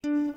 Bon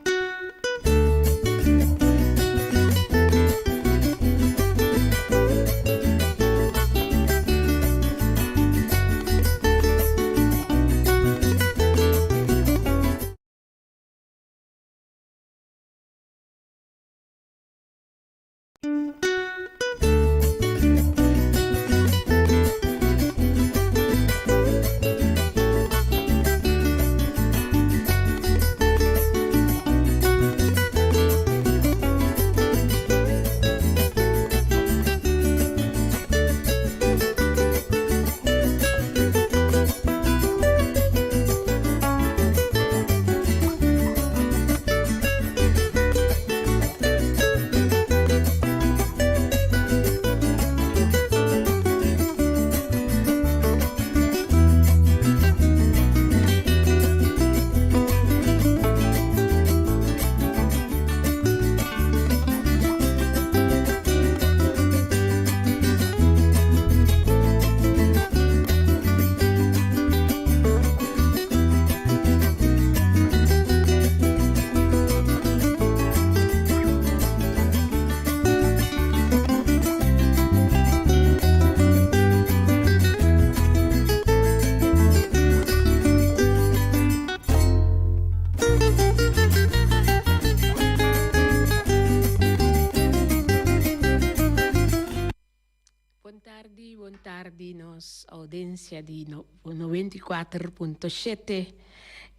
tardi, bon tardi nos audiencia di 94.7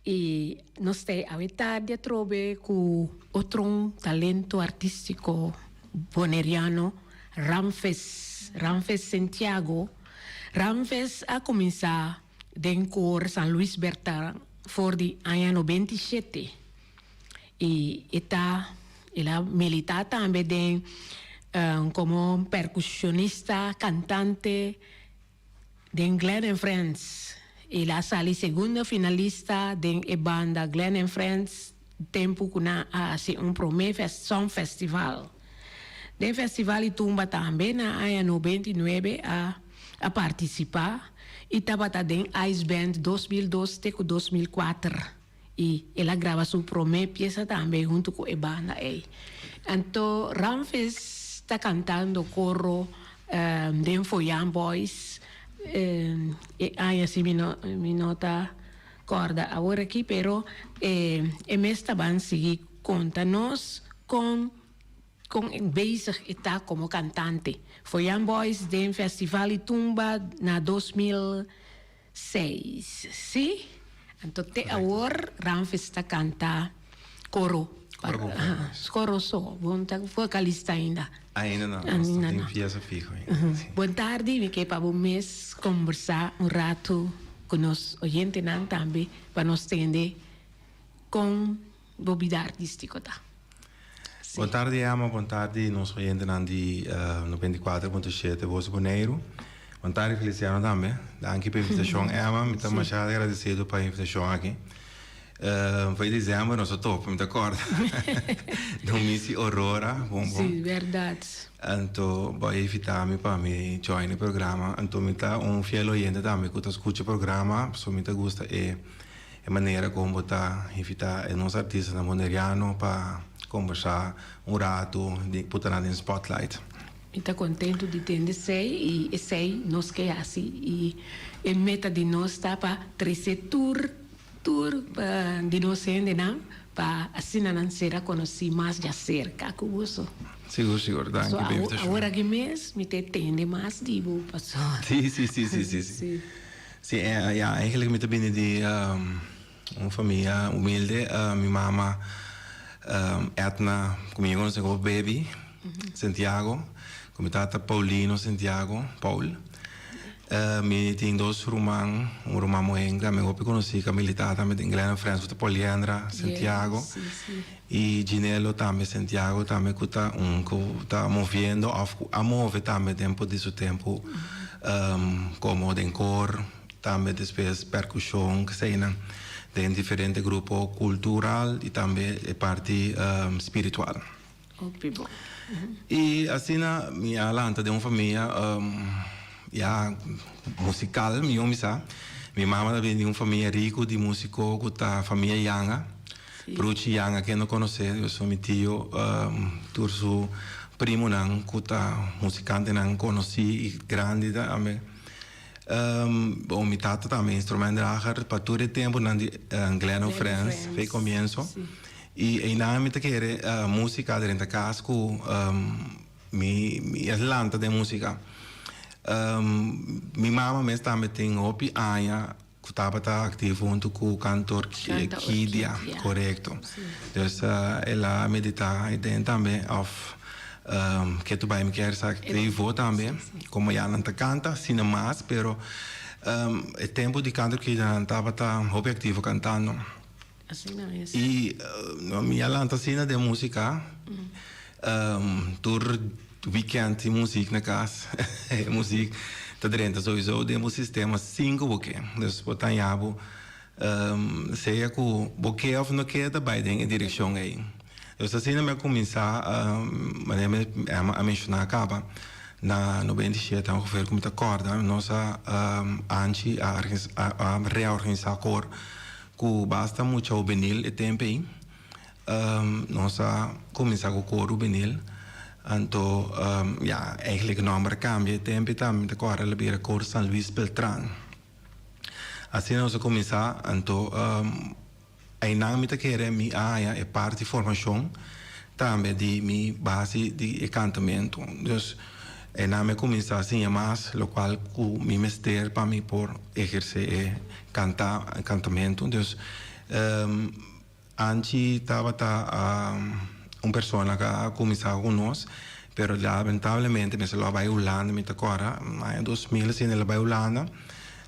y nos ta awe tardi atrobe cu otro talento artistico Boneriano Ramfes, Ramfes Sentiago. Ramfes a cuminsa den koor San Luis Bertran for di aña 97 y e ta el a milita tambe den como percusionista, cantante den Glenn and Friends. El a sali segundo finalista den e banda Glenn and Friends tempu ku nan a hasi un promé Song Festival. Den Festival di Tumba tambe na aña 99 a a partisipá i tabata den Ice Band 2002 te ku 2004. I el a graba su promé piesa tambe huntu ku e banda ei. Anto Ramfis ta kantando koro den Foyan Boys e aña si mi no mi no ta kòrda awor aki pero e mes ta ban sigui konta nos kon kon bezig e ta komo kantante. Foyan Boys den Festival di Tumba na 2006 si. Anto te awor Ramfis ta kanta koro. Koro so, bo no ta vokalista ainda. Ainda no, nos no tin piesa fiho ainda. Si. Bon tardi, mi ke pa bo mes kombersá un ratu ku nos oyentenan tambe pa nos tende kon bo bida artístiko ta. Bon tardi Emma, bon tardi nos oyentenan di 94.7 Voz di Boneiru. Bon tardi Feliciano tambe. Danki pa e invitashon Emma, mi ta masha agradesido pa e invitashon aki. Foi december nos a topa, mi ta corda. No misi Aurora, bon bon. Sí, berdad. Anto bo a invita mi pa mi join e programa. Anto mi ta un fiel oyente tambe cu ta scucha e programa, pasobra mi ta gusta e e manera con bo ta invita e nos artistanan boneriano pa combersa un rato, di puta nan den spotlight. Mi ta contento di tende esey y esey nos ke haci y e meta di nos ta pa trece tur tur di nos hendenan pa asina nan sera conoci mas djacerca cu boso. Sigur sigur, danki pa invitacion. Awor aki mes mi ta tende mas di bo paso. Si si si si si si. Si ya eigenlijk mi ta bini di un famia humilde. Mi mama Edna ku mi konosé komo Baby Santiago, ku mi tata Paulino Santiago, Paul. Mi tin dos ruman, un ruman muhé ku tambe hopi konosí ku a militá tambe den Glen Friends ku ta Poliendra Santiago i Ginelo tambe Santiago tambe ku ta un ku ta moviendo òf ku a move tambe tempu di su tempu komo den kor tambe despues perkushon keseinan den diferente grupo kultural i tambe e parti spiritual. Hopi bon. I asina mi a lanta den un famia ya musikal mi yom bisa. Mi mama ta bini di un famia riku di musiko ku ta famia Yanga. Bruchi Janga ken no konosé, so mi tio, tur su primonan ku ta musikantenan konosí i grandi tambe. Bon, mi tata tambe instrumentdrager pa tur e tempunan di Glenno Friends, fe komienso. I einan mi ta kere músika drenta kas ku mi a lanta den músika. Mi mama mes tambe tin hopi aña ku tabata aktivo huntu ku Kantor Orkidia, korekto. Dus el a meditá aden tambe òf ke tu bai mi kier sa aktivo tambe, komo ya nan ta kanta asina mas, pero e tempu di Kantor Orkidia nan tabata hopi aktivo kantando. I mi a lanta asina den músika, tur weekend tin muzik na kas. E muzik ta drenta souiso den bo sistema sin ku bo ke. Dus bo ta haña bo sea ku bo ke òf no ke ta bai den e direkshon ei. Dus asina mi a kuminsá manera mi a menshoná kaba na 97 ongeveer ku mi ta kòrda nos a Anchi a reorganisá kor ku basta mucha hubenil e tempu ei. Nos a kuminsá ku kor hubenil, anto ya eigentlik e nòmber a kambia e tempu ei tambe mi ta kòrda el a bira kor San Luis Beltrán. Asina nos a kuminsá, anto einan mi ta kere mi a haña e parti formashon tambe di mi base di e kantamentu. Dus einan mi a kuminsá siña mas lokual ku mi mester pa mi por ehersé e kanta kantamentu. Dus Anchi tabata un persona ku a kuminsá ku nos, pero lamentablemente mester lo a bai Hulanda, mi ta kòrda aña 2000 asina el a bai Hulanda,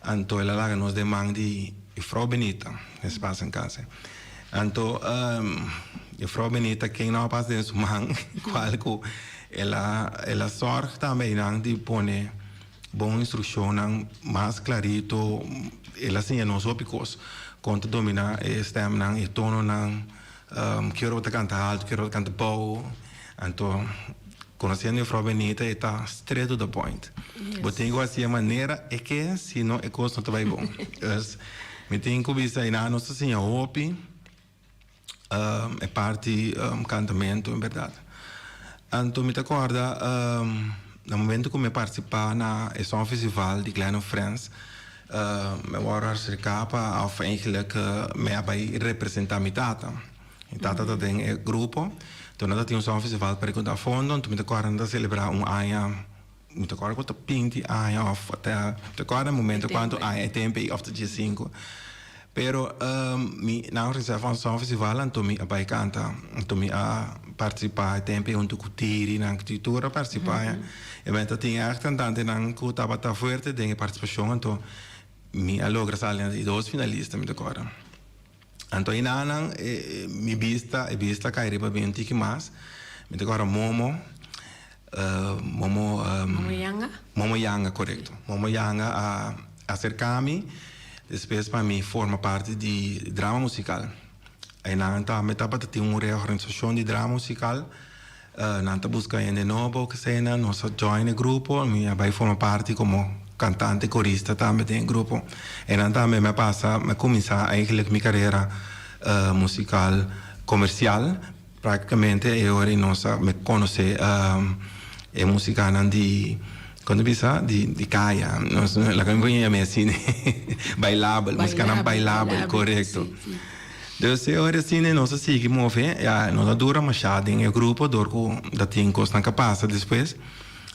anto el a laga nos den man di juffrouw Benita, espas en kase. Anto juffrouw Benita ken no a pas den su man, kual ku el a el a sòrg tambe einan di pone bon instrukshonnan mas klarito, el a siña nos hopi kos, kon ta dominá e stèmnan, e tononan, ki ora bo ta kanta haltu, ki ora bo ta kanta bou. Anto, konosiendo juffrouw Benita e ta straight to the point. Bo tin ku hasi e manera e ke, sino e kos no ta bai bon. Dus, mi tin ku bisa einan nos ta siña hopi. E parti kantamentu en bèrdat. Anto mi ta kòrda na momento ku mi a partisipá na e songfestival di Glen of Friends, mi a wòrdu aserká pa òf eigentlik mi a bai representá mi tata. Mi tata ta den e grupo, anto nan ta tin un songfestival pa rekouda fondo, anto mi ta kòrda nan ta selebrá un aña, mi ta kòrda ku ta binti aña òf mi ta kòrda e momento kuantu aña e tempu ei òf ta diesinku. Pero mi nan organisa un songfestival anto mi a bai canta, anto mi a participa e tempo ei hunto cu Tiri nan cu tur a participa ya. E menta tin echt cantantenan cu tabata fuerte den e participacion anto mi a logra sali na di dos finalista mi ta acorda. Anto einanan mi bista e bista a cay riba mi un tiki mas, mi ta acorda Momo, Momo Momo Yanga? Momo Yanga, korekto. Momo Yanga a aserká mi despues pa mi forma parti di drama musikal. Einan tambe tabata tin un reorganisashon di drama musikal. Nan ta buska hende nobo kesei-nan. Nos a join e grupo. Mi a bai forma parti komo kantante korista tambe den e grupo. Einan tambe mi a pasa, mi a kuminsá eigentlik mi karera musikal komersial. Práktikamente e ora ei nos a konosé e musikanan di, kon ta bisa, di kaya. Nos laga mi por yam'é asina, bailabel, musikanan bailabel, korekto. Dus e ora asina nos a sigui move, ya no ta dura mashá den e grupo dor ku ta tin kosnan ka pasa despues.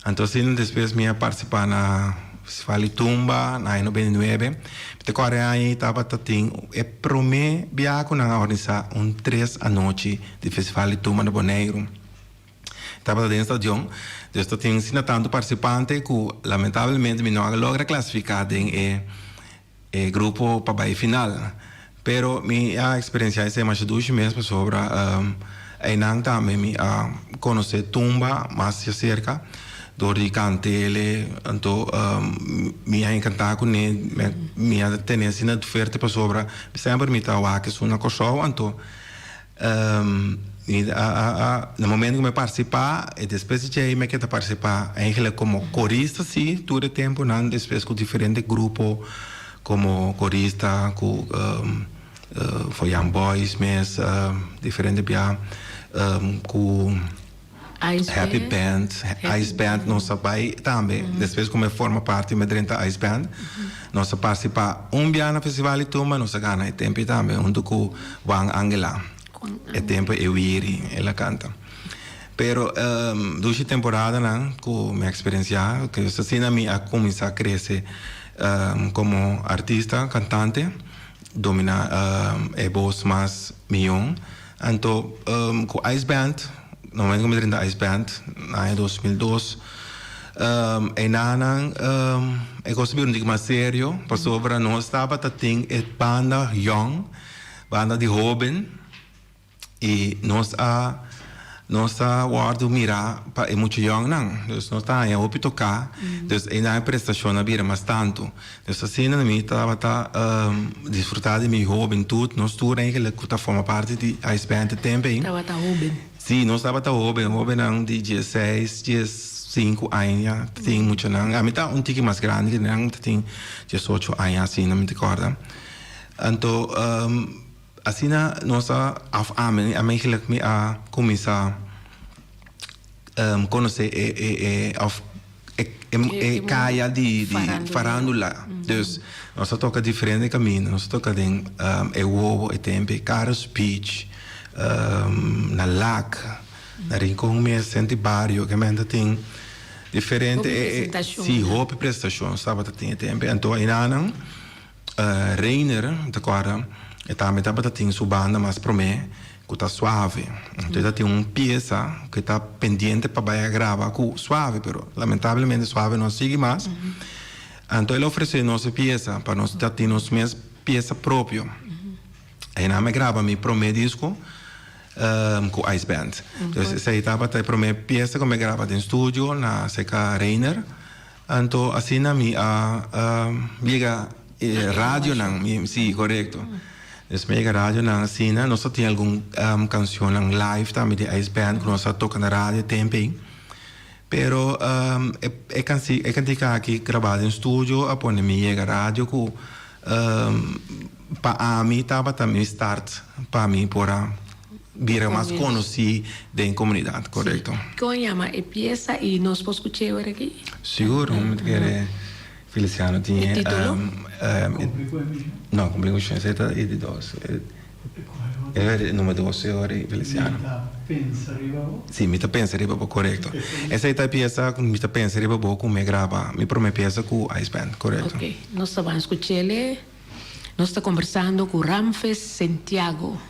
Anto asina despues mi a partisipá na Festival di Tumba na aña 99. Mi ta kòrda e aña ei tabata tin e promé biaha ku nan a organisá un tres anochi di Festival di Tumba na Boneiru. Tabata den stadion, dus ta tin asina tantu partisipante ku lamentablemente mi no a logra klasifiká den e e grupo pa bai final. Pero mi a experiencia esei masha dushi mes pasobra einan tambe mi a conoce tumba mas di acerca door di cantele anto mi a encanta cune mi a tene asina fuerte pasobra semper mi ta wak esun na Corsou anto Mi a na momento ku mi a partisipá e despues di djei mi a keda partisipá eigenlijk komo korista si tur e tempunan despues ku diferente grupo komo korista ku For Young Boys mes diferente bia ku Happy Band, Ice Band nos a bai tambe. Despues ku mi forma parti mi drenta Ice Band. Nos a partisipá un bia na festival di tumba, nos a gana e tempu ei tambe huntu ku Juan Angela. E tempu ei Wiri el a kanta. Pero dushi temporadanan ku mi a eksperensiá, ku asina mi a kuminsá krese komo artista, kantante. Domina e bos mas mion. Anto ku Ice Band, na momento ku mi drenta Ice Band na aña 2002, einanan e kos a bira un tiki mas serio pasobra nos tabata tin e banda yòn, banda di hoben. I nos a nos a wòrdu mirá pa e mucha yòngnan. Dus nos ta haña hopi toká. Dus einan e prestashon a bira mas tantu. Dus asina mi tabata disfrutá di mi hobentut. Nos tur eigenlijk ku ta forma parti di Ice Band e tempu ei. Tabata hoben. Sí, nos tabata hoben. Hobennan di diesseis, diessinku aña ta tin muchanan. Ami ta un tiki mas grandi ke nan, ta tin diesocho aña asina mi ta kòrda. Anto. Asina nos a af ami eigenlijk mi a kuminsá konosé e e e òf e e kaya di di farándula. Dus nos a toka diferente kaminda, nos a toka den e wowo e tempe, Carus Beach, na Lac, na Rincon mes, Senti Bario, ke men ta tin diferente e e si hopi presentashon tabata tin e tempe. Anto enanan. Reiner, mi ta kòrda, e tambe tabata tin su banda mas promé ku ta Suave. Anto e ta tin un piesa ku e ta pendiente pa bai a graba ku Suave, pero lamentablemente Suave no a sigui mas. Anto el a ofresé nos e piesa pa nos ta tin nos mes piesa propio. Einan mi a graba mi promé disko ku Ice Band. Entonces esei tabata e promé piesa ku mi a graba den studio na serka Reiner. Anto asina mi a yega e radionan, mi si korekto. Dus mi a yega radionan asina, nos a tin algun kanshonnan live tambe di Ice Band ku nos a toka na radio tempu ei. Pero e kansi e kantika aki grabá den studio a pone mi yega radio ku pa ami tabata mi start pa mi por a bira mas konosí den komunidat, korekto. Sí. Kon yama e piesa i nos por skuch'é ora aki? Sigur, mi ta kere Feliciano tin e. E titulo? No, Kumpli ku Shon, esei ta e di dos. E number dos e ora Feliciano. Mi ta pensa riba bo? Sí, Mi ta pensa riba bo, korekto. Esei ta e piesa ku Mi ta pensa riba bo ku mi a graba, mi promé piesa ku Ice Band, korekto. Oke, nos ta ban skuch'el. Nos ta kombersando ku Ramfes Sentiago.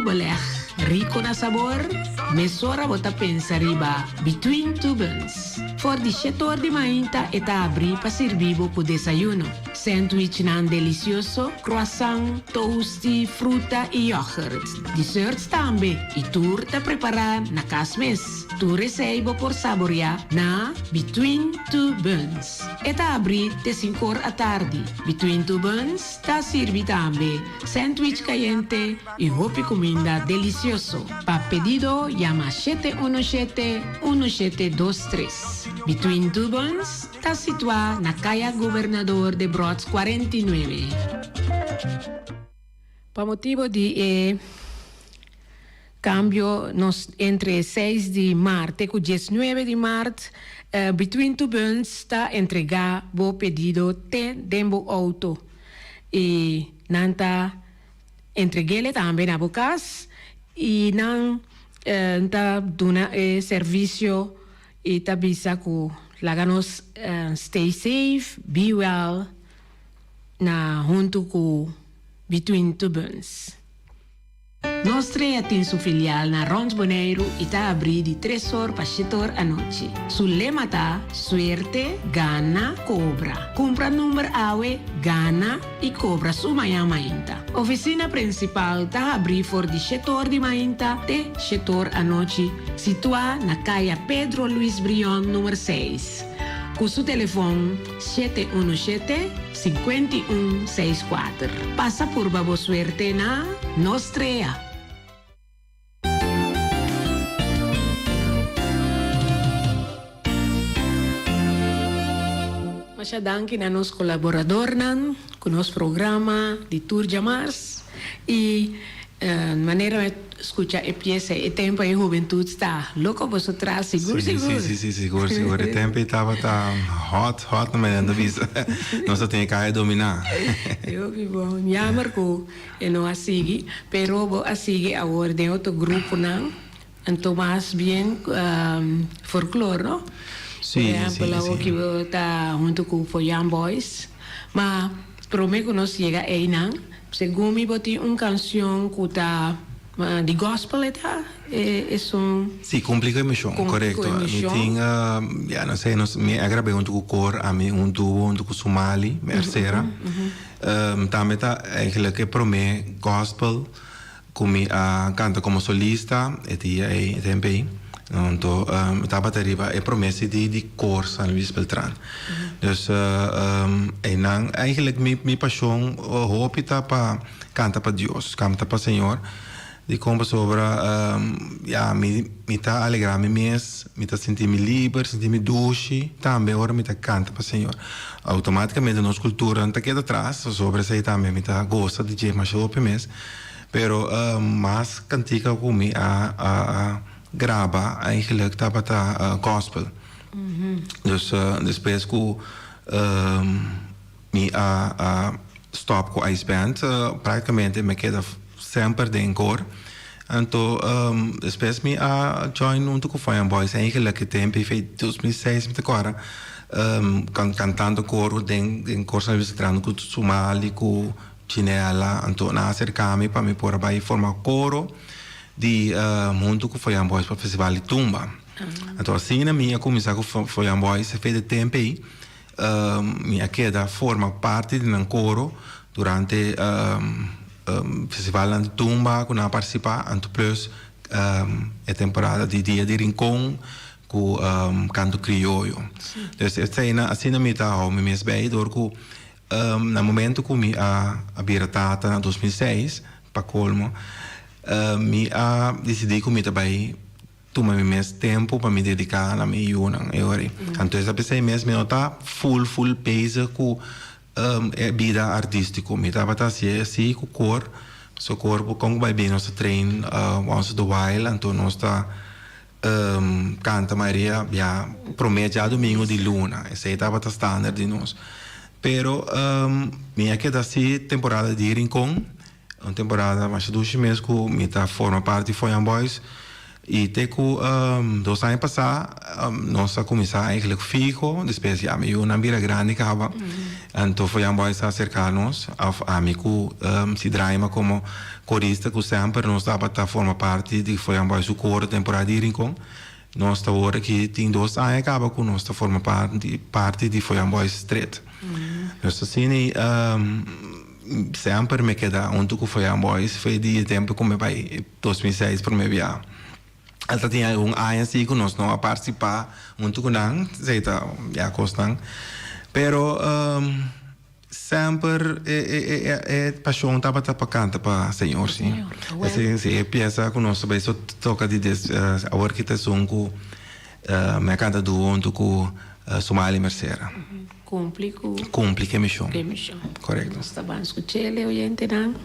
beleg rico na sabor? Mesora bo ta pensa riba Between Two Buns. For di shetor di mainta e ta abri pa sirbi bo cu desayuno. Sandwichnan delicioso, croissant, toasty, fruta y yoghurt. Desserts tambe y tur ta prepara na cas mes. Tur esey bo por saborea na Between Two Buns. E ta abri te sincor atardi. Between Two Buns ta sirbi tambe sandwich cayente y hopi cuminda delicioso. Pa pedido yama 717 1723. Between Two Buns ta situa na Caya Gobernador Debrot 49. Pa motibo di e cambio nos entre 6 di maart te cu 19 di maart Between Two Buns ta entrega bo pedido te den bo auto y nan ta entregele tambe na bo cas y nan ta duna e servicio y ta bisa cu laga nos stay safe, be well na hunto cu Between Two Buns. Nos Strea tin su filial na rond Boneiru i ta abrí di tres or pa shete or anochi. Su lema ta, Suerte, gana, kobra. Kumpra number awe, gana i kobra su mañan mainta. Ofisina prinsipal ta habrí for di shete or di mainta te shete or anochi, situá na Kaya Pedro Luis Brion number seis. Ku su telefon 717 51 64. Pasa purba bo suerte na Nos Strea. Masha danki na nos kolaboradornan ku nos programa di tur djamars i manera mi a skucha e piesa e tempu ei hubentut sta loko boso tras sigur sigur. Si si sigur sigur e tempu ei tabata hot hot na manera ta bisa nos a tin e kaya dominá. Hopi bon jammer ku e no a sigui pero bo a sigui awor den otro gruponan. Anto mas bien folklor, no? Sí, Por ehempel, sí, awo sí. ki bo ta hunto ku Foyan Boys. Ma prome ku nos yega einan, segun mi bo tin un kanshon ku ta di gospel e ta? E esun. Sí, Kumpli ku e Mishon, Kumpli ku korekto. e Mi mishon. tin, ya no sé, nos, mi a grab'é hunto ku kor, ami un duo hunto ku Sumali, Mercera. Tambe ta eigenlijk e prome gospel Ku mi a kanta komo solista e dia ei, e tempu ei. Anto mi tabata riba e promé CD di Koor San Luis Beltran. Dus einan eigenlijk mi mi pashon hopi ta pa kanta pa Dios, kanta pa Señor. Dikon? Pasobra ya mi mi ta alegrá mi mes, mi ta sinti mi liber, sinti mi dushi tambe ora mi ta kanta pa Señor. Outomátikamente nos kultura no ta keda atras, pasobra esei tambe mi ta gosa di dje masha hopi mes. Pero mas kantika ku mi a a graba eigenlijk tabata gospel. Dus despues ku mi a a stop ku Ice Band praktikamente mi a keda semper den kor. Anto despues mi a join hunto ku Fire Boys eigenlijk e tempo ei 2006 mi ta kòrda kantando koro den kor San Luis entrando ku Sumali ku Chinela, anto nan a acerca mi pa mi por a bay forma coro di hunto cu Foyan Boys pa festival di Tumba. Anto asina mi a cuminsa cu Foyan Boys e fe de tempo ey mi a keda forma parti di nan coro durante festivalnan di Tumba cu nan a participa, anto plus e temporada di Dia di Rincon cu Canto Crioyo. Dus eseynan asina mi ta hou mi mes bay door cu Na momento ku mi a bira tata na 2006, pa kolmo, mi a disidí ku mi ta bai tuma mi mes tempu pa mi dediká na mi yunan e ora ei. Anto esa p'esei mes mi no ta ful ful bezig ku e bida artístiko. Mi tabata hasié así ku kor, pasobra kor bo kon ku bai bin nos ta train once in a while, anto nos ta Canta Maria ya prome djadomingo di luna, esey tabata standaard di nos. Pero mi a keda si temporada di Rincon, un temporada masha dushi mes cu mi ta forma parti di Foyan Boys. I te ku dos aña pasá nos a kuminsá eigenlijk fiho, despues ya mi yunan bira grandi kaba, anto Foyan Boys a aserká nos, òf ami ku Sidraima komo korista ku semper nos tabata forma parti di Foyan Boys su koro temporada di Rincon. Nos ta wor aki tin dos aña kaba ku nos ta forma parti di Foyan Boys Street. Nos asina semper mi keda huntu ku Foyan Boys for di e tempu ku mi bai 2006 prome bia. Hasta tin algun aña si ku nos no a partisipá huntu ku nan, esei ta ya kosnan. Pero semper e e e e pashon tabata pa kanta pa Señor si. Esei si e piesa ku nos ta bai so toka di des awor ki ta esun ku mi a kanta duo huntu ku Sumali Mercera. Kumpli ku. Kumpli ku e mishon. Ku e mishon. Korekto. Nos ta ban skuch'el e oyentenan.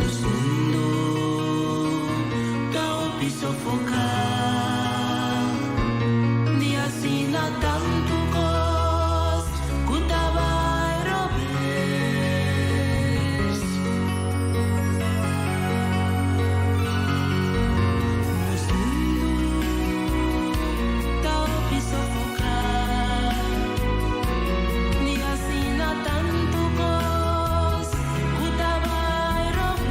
Nos mundo ta hopi sofoká di asina tantu kos ku ta bai robes. Nos mundu ta hopi sofoká di asina tantu kos ku ta bai robes.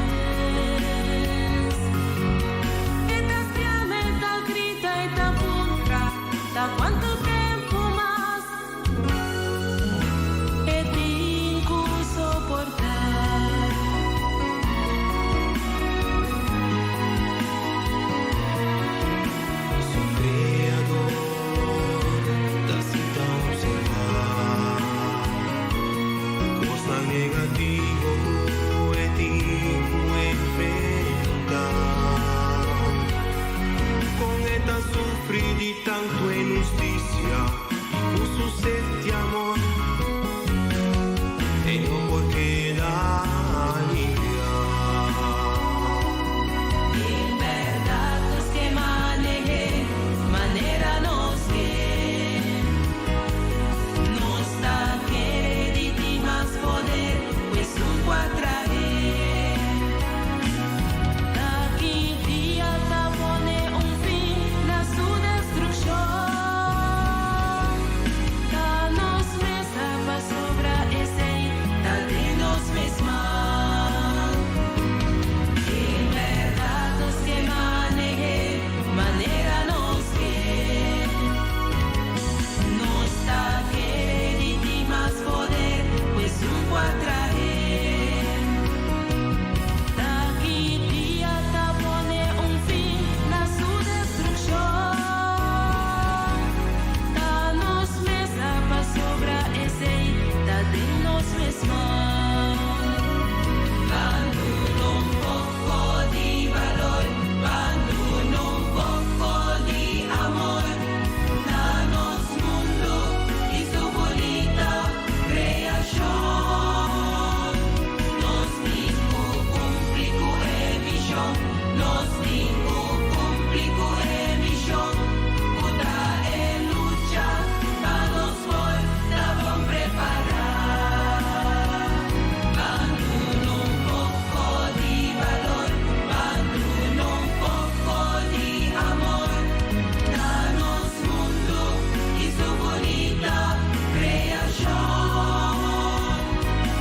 E ta sklama, e ta grita, e ta puntra, ta kuantu tempu mas e tin ku soportá? Su Creador ta sinta observá cosnan negativo cu e tin cu enfrentá. Con e ta sufri di tantu inhusticia y cu su sed di amor e no por keda aliviá. En bèrdat nos ke maneh'é manera nos ke. Nos ta kere di tin mas poder ku esun ku a trah'é. Ta ki dia ta pone un fin na su destrukshon? Ta nos mes a pasobra esei ta den nos mes man. En bèrdat nos ke maneh'é manera nos ke. Nos ta kere di tin mas poder ku esun ku a trah'é. Ta ki dia ta pone un fin na su destrukshon? Ta nos mes a pasobra esei ta den nos mes man. Ban duna un poko di balor, ban duna un poko di amor na nos mundu i su bunita kreashon. Nos tin ku kumpli ku e mishon, nos tin ku kumpli ku e mishon, ku ta e lucha pa nos por ta bon prepará. Ban duna un poko di balor, ban duna un poko di amor na nos mundu i su bunita kreashon.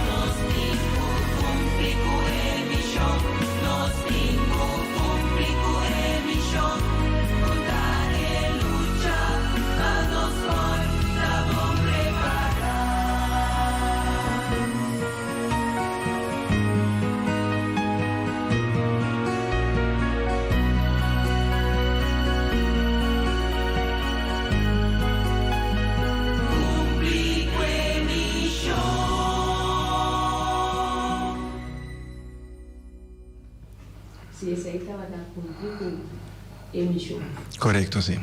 Nos tin ku kumpli ku e mishon, nos tin ku kumpli ku e mishon, ku ta e lucha pa nos por ta bon prepará. Kumpli ku e mishon. Si esei tabata kumpli ku e mishon. Korekto, si.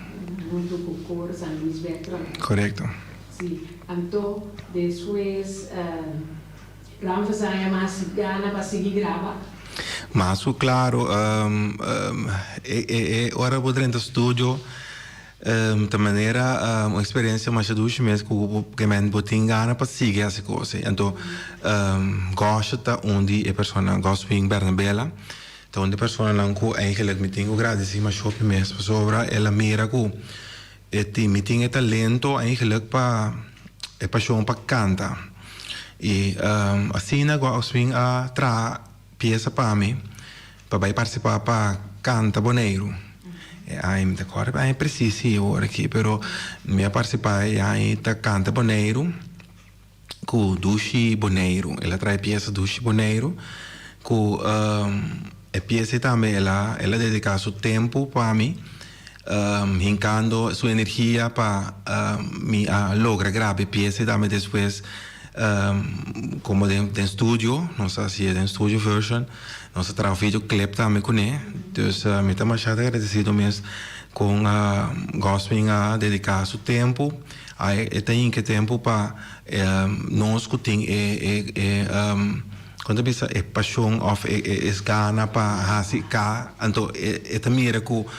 Huntu ku Kor San Luis Bertrand. Korekto. Si. Anto despues Ramses a haña mas gana pa sigui graba. Mas ku klaro, e e ora bo drenta studio ta manera un eksperensia masha dushi mes ku bo ke men bo tin gana pa sigui hasi kos. Anto Gosha ta un di e personanan, Goswin Bernabela ta un di e personanan ku eigenlik mi tin ku gradisí masha hopi mes pasobra el a mira ku e tin mi tin e talento eigenlik pa e pashon pa kanta. I asina Goswin a traha Piesa pa mi pa bai partisipá pa Kanta Boneiru. E aña mi ta kòrda e aña presis si awor aki pero mi a partisipá e aña ta Kanta Boneiru ku Dushi Boneiru. El a trae piesa Dushi Boneiru ku e piesa ei tambe el a el a dediká su tempu pa mi hinkando su energia pa mi a logra graba e piesa ei tambe despues. Como den den studio, nos a hacié den studio version, nos a traha un videoclip tambe cuné, dus mi ta masha agradecido mes con Goswin a dedica su tempo, a e ta hinca e tempo pa nos cu tin e e e con ta bisa e pasion of e e gana pa haci ca, anto e ta mira cu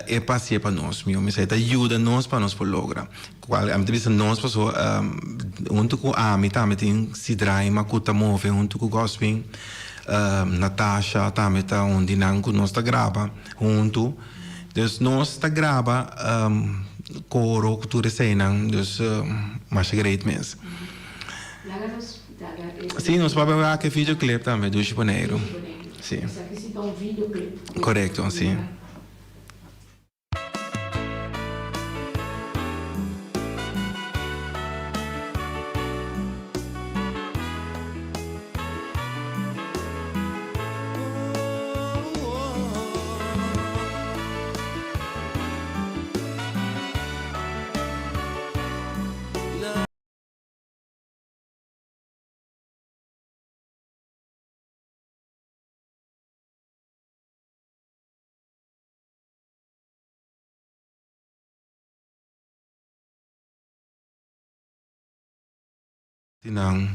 e pa hacié pa nos, mi e ta yuda nos pa nos por logra. Cual ami ta bisa nos paso hunto cu ami tambe tin Sidraima cu ta move hunto cu Goswin, Natasha tambe ta un di nan cu nos ta graba hunto. Dus nos ta graba coro cu tur eseynan, dus masha great mes. Si, nos papia wak e videoclip tambe, Dushi Boneiru. Si. Corecto, si. Nan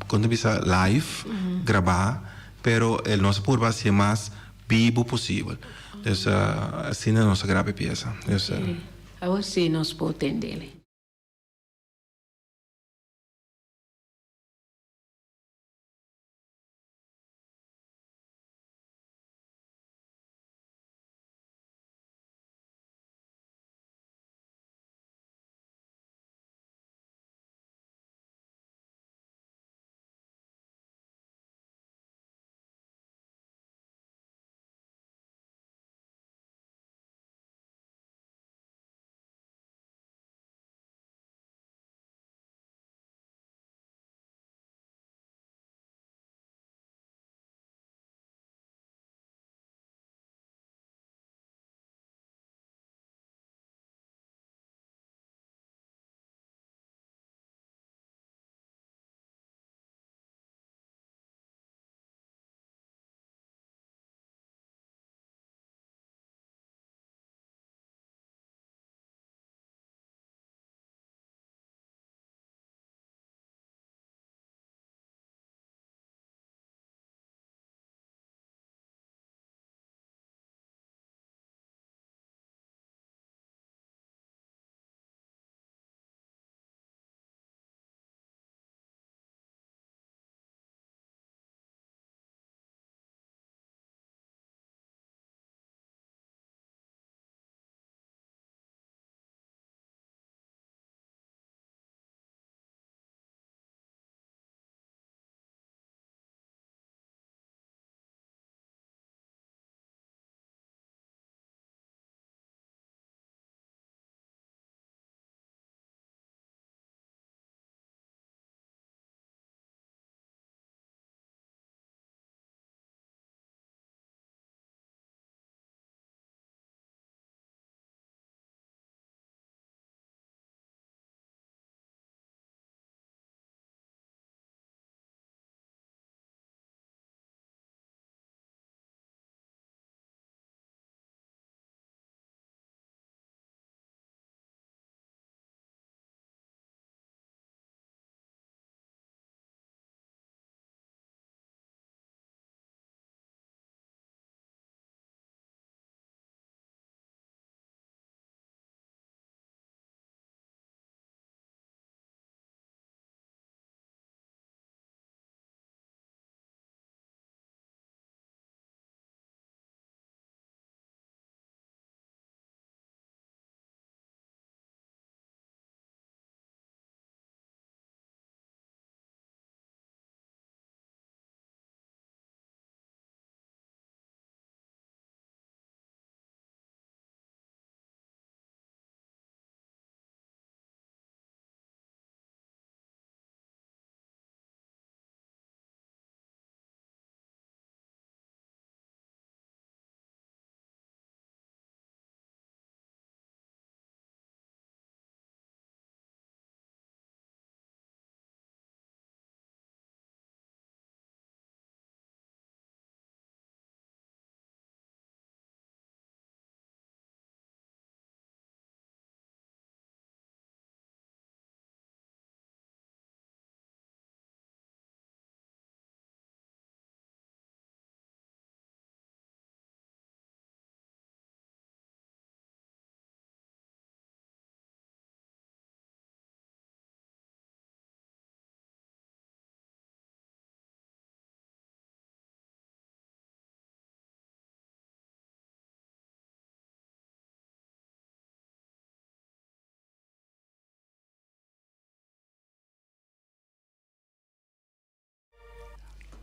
kon ta bisa live grabá pero el nos a purba hasié mas bibu posibel dus asina nos a graba e piesa. Awor si nos por tendele.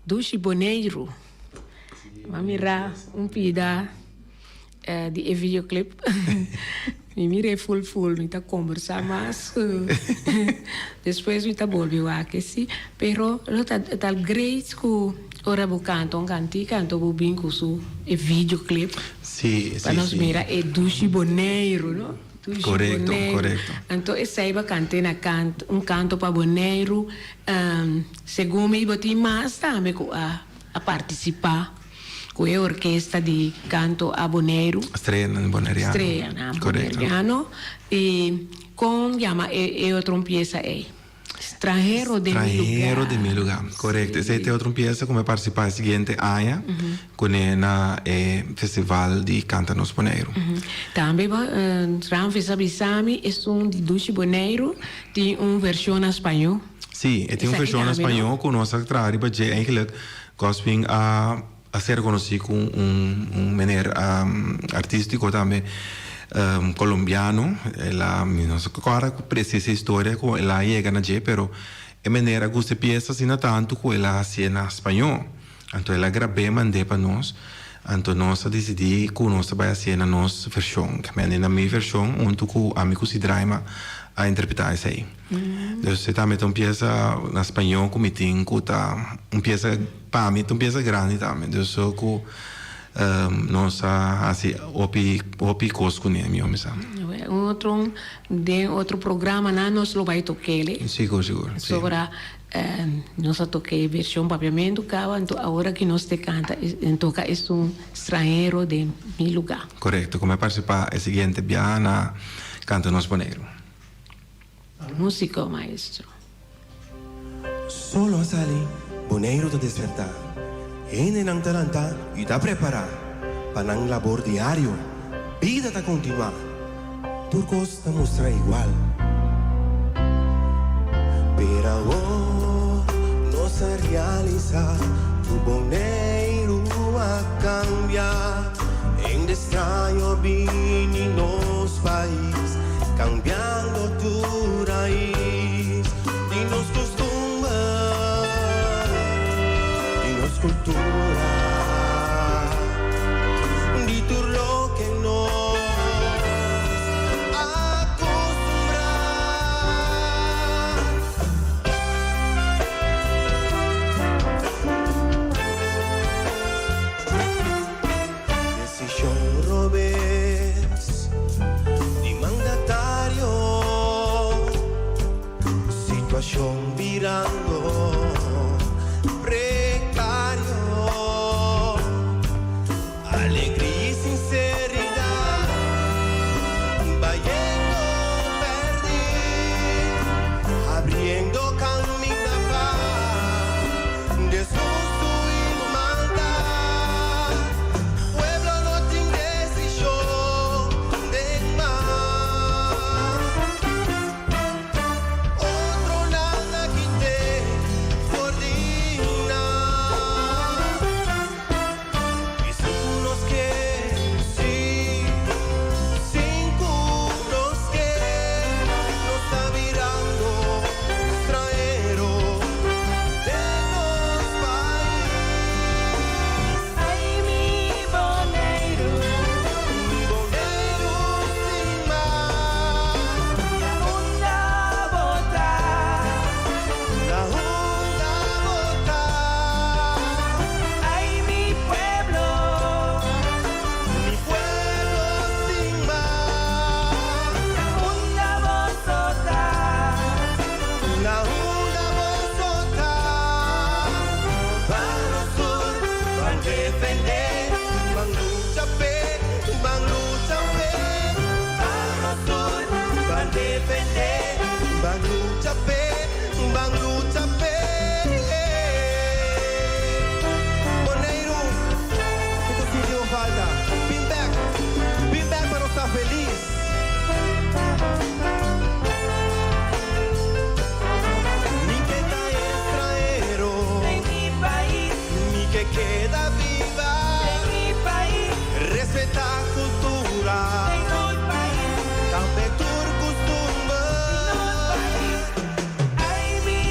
Dushi Boneiru. M'a mira un pida di e videoclip. Mi mira e full full, mi ta combersa mas. Despues mi ta bolbe wak esi. Pero lo ta ta great cu ora bo canta un cantica anto bo bin cu su e videoclip. Si, Pa si, nos si. mira e Dushi Boneiru, no? Dushi Correcto, Boneiru. correcto. Anto esey bo cante na cant un canto pa Boneiru. Segun mi bo tin mas tambe cu a a participa cu e orkesta di canto a Boneiru. Streanan Boneriano. Streanan Correcto. Boneriano. Y con yama e e otro un pieza ey? Stranhero den mi lugar. Stranhero den mi lugar. Correcto. Esey ta e otro un pieza cu mi a participa e siguiente aña cune na e festival di Canta Nos Boneiru. Tambe bo Ramfis a bisa mi esun di Dushi Boneiru tin un version na spañó. Sí, e tin un Esaki version na tambe, no? spañó cu nos a traha riba dje. Eigenlijk Gospin a a ser conoci cu un un meneer artistico tambe colombiano. El a, mi no sa cora precies e historia cu el a yega na dje, pero e meneer a gusta e pieza asina tanto cu el a hacié na spañó. Anto el a grab'é mand'é pa nos. Anto nos a disidí ku nos ta bai hasié na nos vershon. Kemende na mi vershon huntu ku ami ku Sidraima a interpretá esei. Dus e tambe ta un piesa na spañó ku mi tin ku ta un piesa, pa mi ta un piesa grandi tambe. Dus ku nos a hasi hopi hopi kos kuné mi omi sa. Un otro den otro programanan nos lo bai tok'é. Sigur sigur si. Sobra Nos a toca e version papiamentu caba, anto awor aki nos te canta en toca esun stranhero den mi luga. Correcto, como a participa e siguiente biaha na Canta Nos Boneiru. Musico maestro. Solo a sali, Boneiru ta despertá. Hendenan ta lantá i ta prepará pa nan labor diario. Bida ta kontinuá. Tur kos ta mustra igual. Pero awor nos a realisá ku Boneiru a kambia. Hende straño bini nos pais, kambiando tur rais di nos kustumber, di nos kultura, di tur loke nos acostumbrá. Desishon robes di mandatario, situashon birando prekario. Alegria i sinseridat bayendo pèrdí, abriendo kaminda pa desuso i maldat. Pueblo no tin desishon den man. Otronan a kit'é for di nan. I sin ku nos ke, sí, sin ku nos ke, nos ta birando stranhero den nos pais. Ai mi Boneiru. Boneiru stimá. Na unda bo ta. Na unda bo ta. Ai mi pueblo. Mi pueblo stimá. Na unda boso ta. Na unda boso ta. Ban nos tur, ban defendé, ban lucha p'e, ban lucha p'e. Ban nos tur, ban defendé, ban lucha p'e, ban lucha p'e. Boneiru, kiko sinti bo falta? Bin bèk, bin bèk pa nos ta felis. Mi ke ta estranhero. Den mi pais. Mi ke keda biba. Den mi pais. Respetá kultura. Den nos pais. Tambe tur kustumber. Nos pais. Ai mi.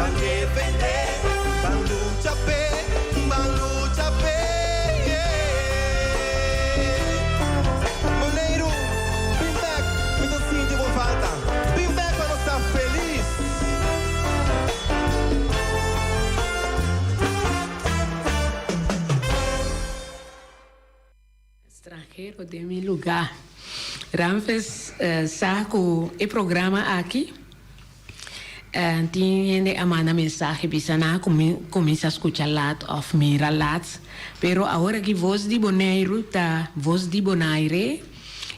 Ban defendé, ban lucha p'e, ban lucha p'e, Boneiru, bin bèk, mi ta sinti bo falta. Bin bèk pa nos ta felis. Stranhero den mi lugá. Ramfis sa ku e programa aki tin hende a manda mensahe bisa nan a kuminsá skucha lat òf mira lat. Pero awor aki Voz di Boneiru ta Voz di Bonaire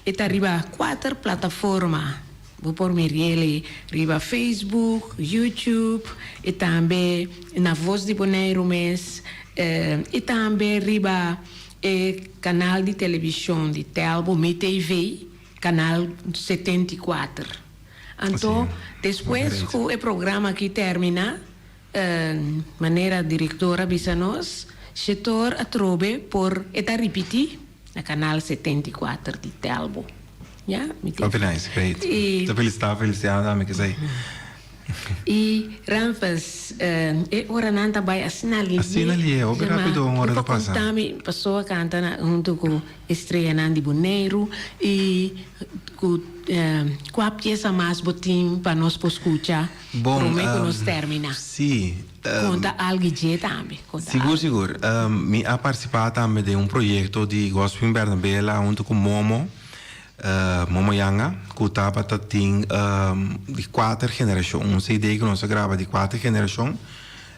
e ta riba kuater plataforma. Bo por mir'el riba Facebook, YouTube i tambe na Voz di Boneiru mes i tambe riba E kanal di televishon di Telbo, Mi TV, kanal 74. Anto, despues ku e programa aki terminá, manera direktor a bisa nos, Shetor atrobe por e ta ripití na kanal 74 di Telbo. Ya, mi TV. Hopi nice, great. Ta felisitá, felisitá tambe kesei. I Ramfis, e oranan ta bai asina lihe. Asina lihe, hopi rapido un ora ta pasa. Bo por konta mi, paso a kanta na huntu ku estrellanan di Boneiru i ku kua piesa mas bo tin pa nos por skucha prome ku nos termina? Si. Konta algu dje tambe. Sigur, sigur. Mi a partisipá tambe den un proyekto di Gospin Bernabela huntu ku Momo. Momo Yanga ku tabata tin di kuater generashon, un CD ku nos a graba di kuater generashon.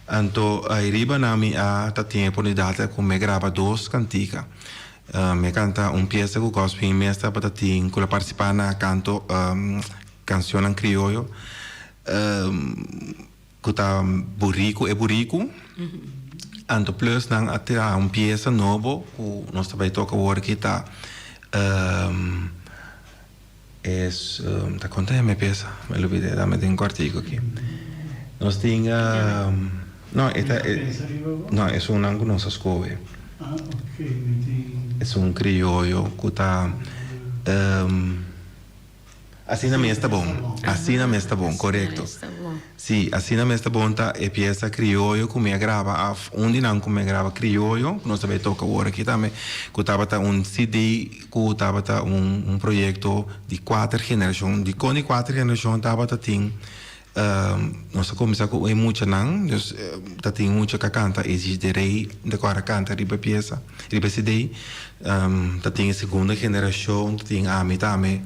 Anto ayriba nan mi a ta tin e oportunidat ku mi a graba dos kantika. Mi a kanta un piesa ku Gospin mes tabata tin ku lo partisipá na kanto kanshonnan krioyo ku ta Buriku e Buriku. Anto plus nan a traha un piesa nobo ku nos ta bai toka awor ki ta es ta kon ta yama e piesa? Mi a lubida dame den un kòrtiku aki. Nos tin no e ta no esunnan ku nos a skohe. Esun krioyo ku ta. Asina mes ta bon. Asina mes ta bon, korekto. Sí, asina mes ta bon ta e piesa krioyo ku mi a graba af un di nan ku mi a graba krioyo, ku nos ta bai toka awor aki tambe, ku tabata un CD ku tabata un un proyekto di kuater generashon. Dikon di kuater generashon tabata tin Nos a kuminsá ku e muchanan, dus ta tin mucha ku a kanta Exige de Rey, ta ku a kanta riba e piesa, riba e CD. Ta tin e segundo generashon, ta tin ami tambe,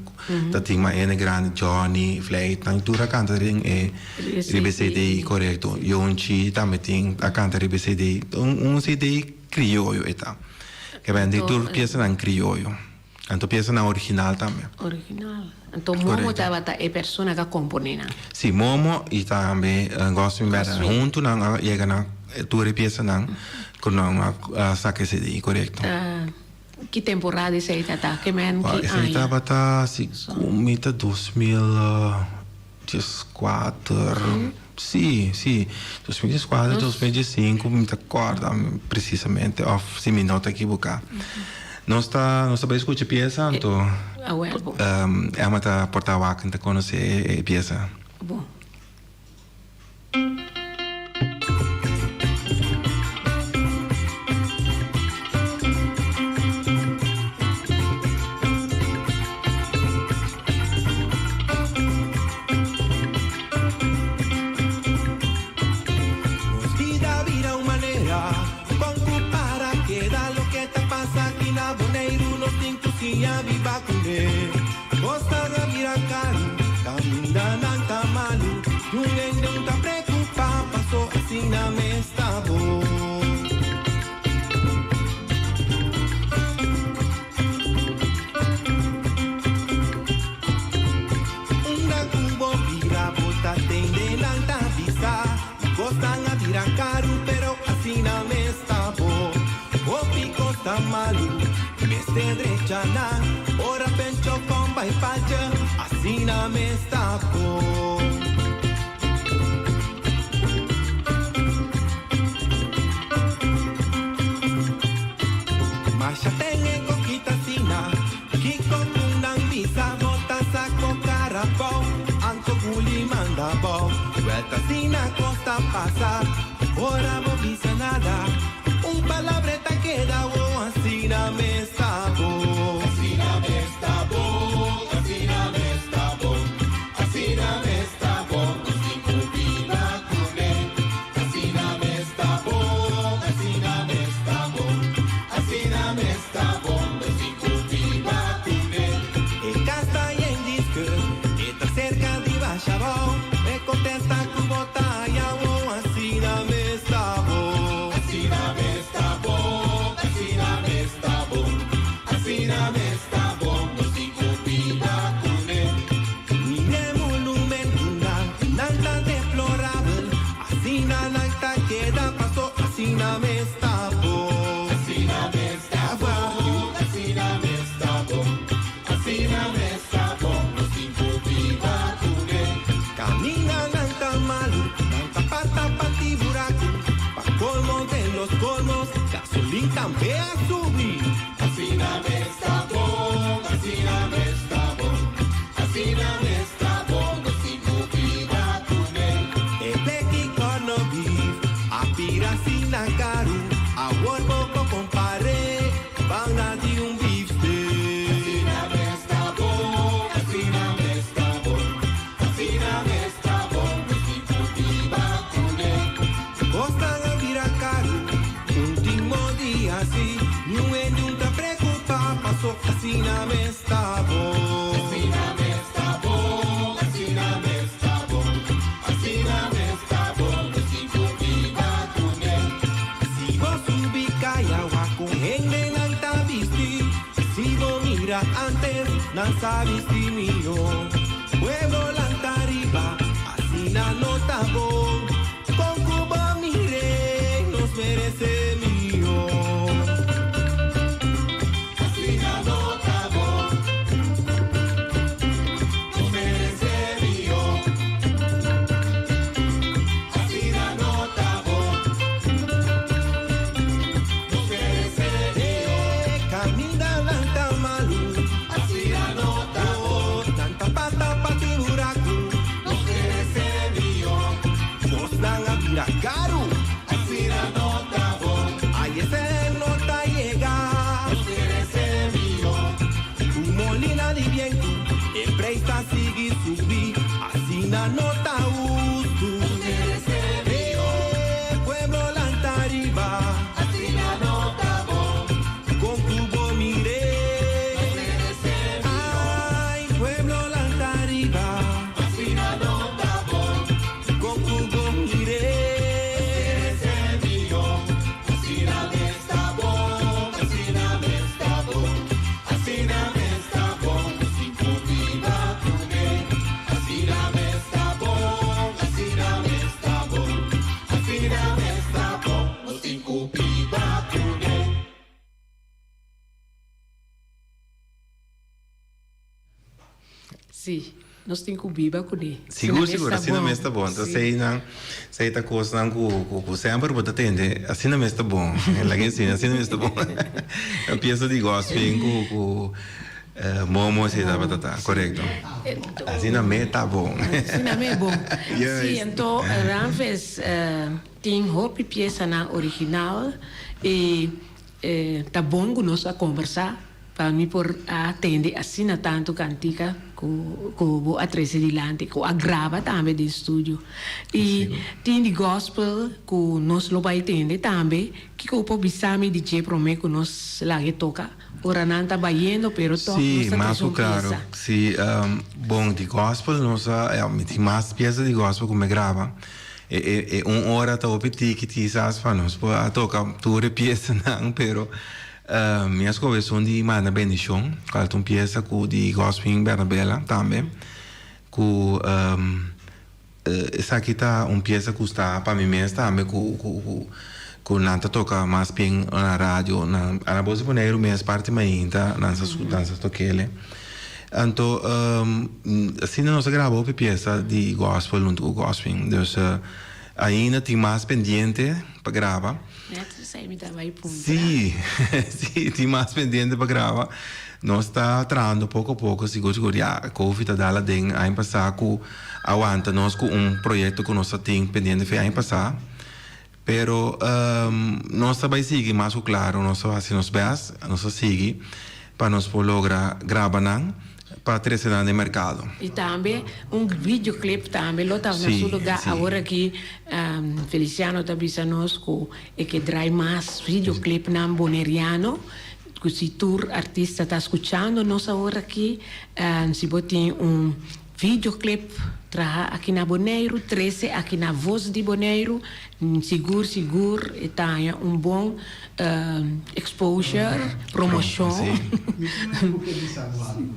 ta tin Maene Grandi, Johnny, Vlijt, nan tur a kanta den e riba e CD, korekto. Yonchi tambe tin a kanta riba e CD. Un CD krioyo e ta. Kebende tur piesanan krioyo. Anto piesanan original tambe. Original. Anto Momo tabata e persona ka kompone nan. Si, Momo i tambe Goswin Berda. Huntu nan a yega na tur e piesanan ku nan a saka e CD, korekto. Ki temporada esei ta ta? Ke men ki aña? Esei tabata segun mi ta 2014. Si, si. 2014, 2015 mi ta kòrda presisamente òf si mi no ta ekiboká. Nos ta nos ta bai skucha e piesa anto Emma ta por ta wak ta konosé e piesa. Bon. Nos bida bira un manera con cu para keda loke ta pasa aki na Boneiru nos tin cu siña biba cune. Cosnan a bira caru, camindanan ta malu, un hende un ta preocupa paso asina mes ta bo. Unda ku bo bira bo ta tende nan ta bisa Kosnan a bira karu pero asina mes ta bo Hopi kos ta malu mester drecha nan Ora pencho kon bai pacha asina mes ta bo. Masha ten e kokita asina, kiko ku nan bisa bo ta sa ko kara bou, anto guli manda bou. Wel Net asina kos ta pasa, ora bo bisa nada, un palabra ta keda o asina mes ta bon. Asina mes ta bon, asina mes ta bon, asina mes ta bon, nos tin ku biba kuné. Asina mes ta bon, asina mes ta bon, asina mes ta bon, nos tin ku biba kuné. E kas ta yen di skùr, e ta serka di basha abou, e kontesta ku bo ta haña o asina mes ta bon. Asina mes ta bon, asina mes ta bon, asina mes ta bon, nos tin ku biba kuné. Mira e monumentunan, nan ta deplorabel, asina nan ta keda paso, asina mes ta bon. Asina mes ta bon, asina mes ta bon, asina mes ta bon, nos tin ku biba kuné. Kamindanan ta malu, nan ta pata pati buraku, pa kolmo de los kolmos, gasolin tambe a subi. Asina mes ta bon, asina mes ta bon, asina mes ta bon, nos tin ku biba kuné. E pleki corned beef a bira asina karu, awor bo por kompar'é banda di un beefsteak. Asina mes ta bon, asina mes ta bon, asina mes ta bon, nos tin ku biba kuné. Kosnan a bira karu, último dia si, niun hende no ta preokupá, paso asina mes ta bon. Asina mes ta bon, asina mes ta bon, asina mes ta bon, nos tin ku biba kuné. Si bo subi kaya wak kon hendenan ta bisti, si bo mira antes nan sa bisti mihó. Pueblo lanta riba, asina no ta bon. Kon ku bo mir'é, nos meresé mihó. Asina no ta bon. Nos meresé mihó. Asina no ta bon. Nos meresé mihó. Kamindanan ta malu. Asina no ta bon. Nan ta pata pati buraku. Nos meresé mihó. Kosnan a bira karu. Asina no ta bon. Ai esei no ta yega. Nos meresé mihó. Ku molina di bientu, e preis ta sigui subi. Asina no ta hustu. Nos meresé mihó. Pueblo lanta riba. Asina no ta bon. Kon ku bo mir'é. Nos meresé mihó. Ai, pueblo lanta riba. Asina no ta bon. Kon ku bo mir'é. Nos meresé mihó. Asina mes ta bon. Asina mes ta bon. Asina mes ta bon. Nos tin ku biba kuné. Asina mes ta bon. Asina mes ta bon. Asina mes ta bon. Nos tin ku biba kuné. Sí, nos tin ku biba kuné. Sigur, sigur, asina mes ta bon. Entonces einan, esei ta kosnan ku ku semper bo ta tende, asina mes ta bon. Laga asina, asina mes ta bon. Un piesa di gospel ku ku Momo esei tabata ta, korekto. Asina mes ta bon. Asina mes bon. Sí, anto Ramfis tin hopi piesanan original i ta bon ku nos a kombersá pa mi por a tende asina tantu kantika ku ku bo a trese dilanti, ku a graba tambe den studio. I tin di gospel ku nos lo bai tende tambe. Kiko bo por bisa mi di dje promé ku nos laga e toka? Ora nan ta bayendo pero tòg Sí, nos ta mas trese ku un klaro. piesa. Sí, bon, di gospel nos a, ya, mi tin mas piesa di gospel ku mi graba. E e e un ora ta hopi tiki kisas pa nos por a toka tur e piesanan, pero mi a skohe esun di Manda Bendishon, kual ta un piesa ku di Gospin Bernabela tambe, ku esaki ta un piesa ku sta pa mi mes tambe ku ku ku ku nan ta toka mas bien na radio, na na Bos di Boneiru mes parti mainta nan sa nan sa tok'el. Anto asina nos a graba hopi piesa di gospel huntu ku Gospin, dus ainda tin mas pendiente pa graba. Net esei mi ta bai puntra. Sí, sí, tin mas pendiente pa graba. Nos ta trahando poko poko, sigur sigur ya Covid a dal aden aña pasá ku a wanta nos ku un proyekto ku nos a tin pendiente fe aña pasá. Pero nos ta bai sigui mas ku klaro, nos ta hasi nos bèst, nos ta sigui pa nos por logra graba nan pa trese nan den merkado. I tambe un videoclip tambe lo ta na su lugá. Awor aki Feliciano ta bisa nos ku e ke drai mas videoclipnan boneriano. Ku si tur artista ta skuchando nos awor aki, si bo tin un videoclip traha aki na Boneiru, trese aki na Voz di Boneiru, sigur sigur e ta haña un bon exposure, promoshon. Mi tin un ku ke bisa bo algu.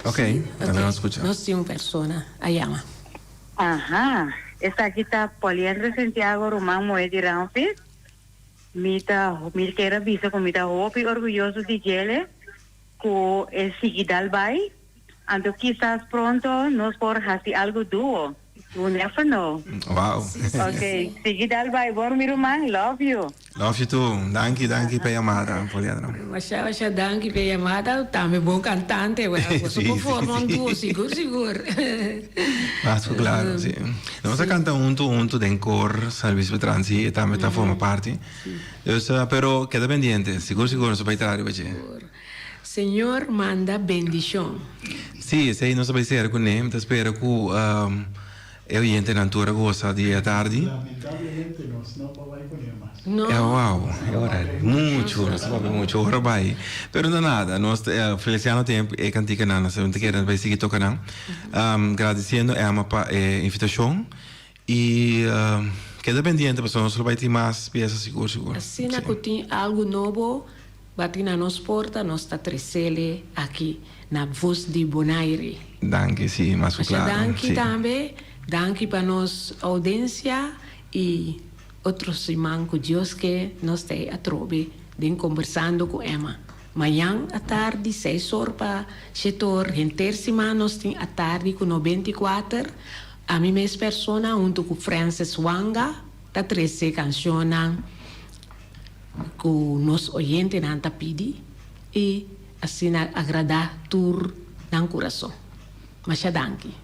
Ok, laga nos skucha. Nos tin un persona a yama. Aha, esaki ta Poliandra Santiago ruman muhé di Ramfis. Mi ta mi kier a bisa ku mi ta hopi orguyoso di djele ku e sigui dal bai, anto kisas pronto nos por hasi algu duo, we never know. Wow. Ok, sigui dal bai bon mi ruman, love you. Love you too, danki danki pa e yamada Poliandra. Masha masha danki pa e yamada, tambe bon kantante, well boso por forma un duo sigur sigur. Mas ku klaro, si. Nos a kanta huntu huntu den kor San Luis Bertrand, si, e tambe ta forma parti. Dus, pero keda pendiente, sigur sigur nos a bai traha riba dje. Señor manda bendishon. Si, esei nos a bai sera kuné. Mi ta spera ku E oyentenan tur a gosa di e atardi. Lamentablemente nos no por bai kuné mas. No. E wow, e ora muchu, nos a papia muchu ora bai. Pero no nada, nos Feliciano tin e kantikanan, nos ta kere bai sigui toka nan. Gradisiendo Emma pa e invitashon i keda pendiente pasobra nos lo bai tin mas piesa sigur sigur. Asina ku tin algu nobo Bati na nos porta, nos ta tresele aki na Voz di Bonaire. Danki, si, mas ku Masha klaru, danki si. tambe, danki pa nos audensia i otro siman ku Dios ke nos ta ei atrobe den Kombersando ku Emma. Mañan atardi seis or pa shete or, henter siman nos tin atardi ku 94, ami mes persona huntu ku Francis Wanga ta trese kanshonnan. Ku nos oyentenan ta pidi i asina agradá tur nan kurason. Masha danki.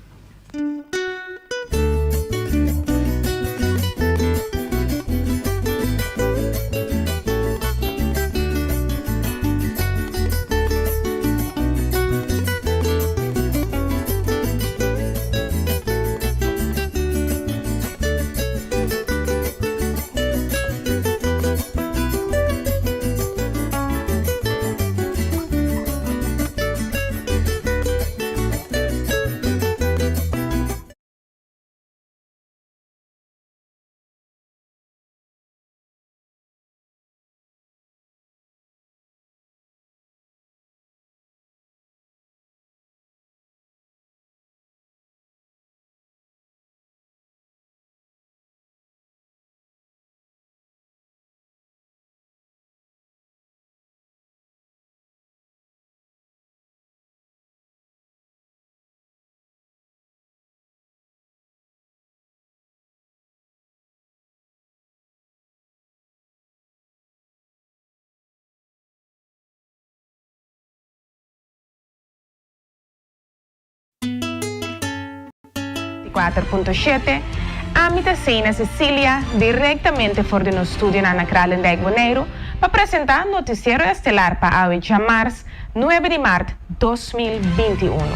4.7 Ami ta Seina Cecilia, direktamente for di nos studionan na Kralendijk, Boneiru, pa presentá Notisiero Estelar pa awe djamars, nuebe di mart 2021.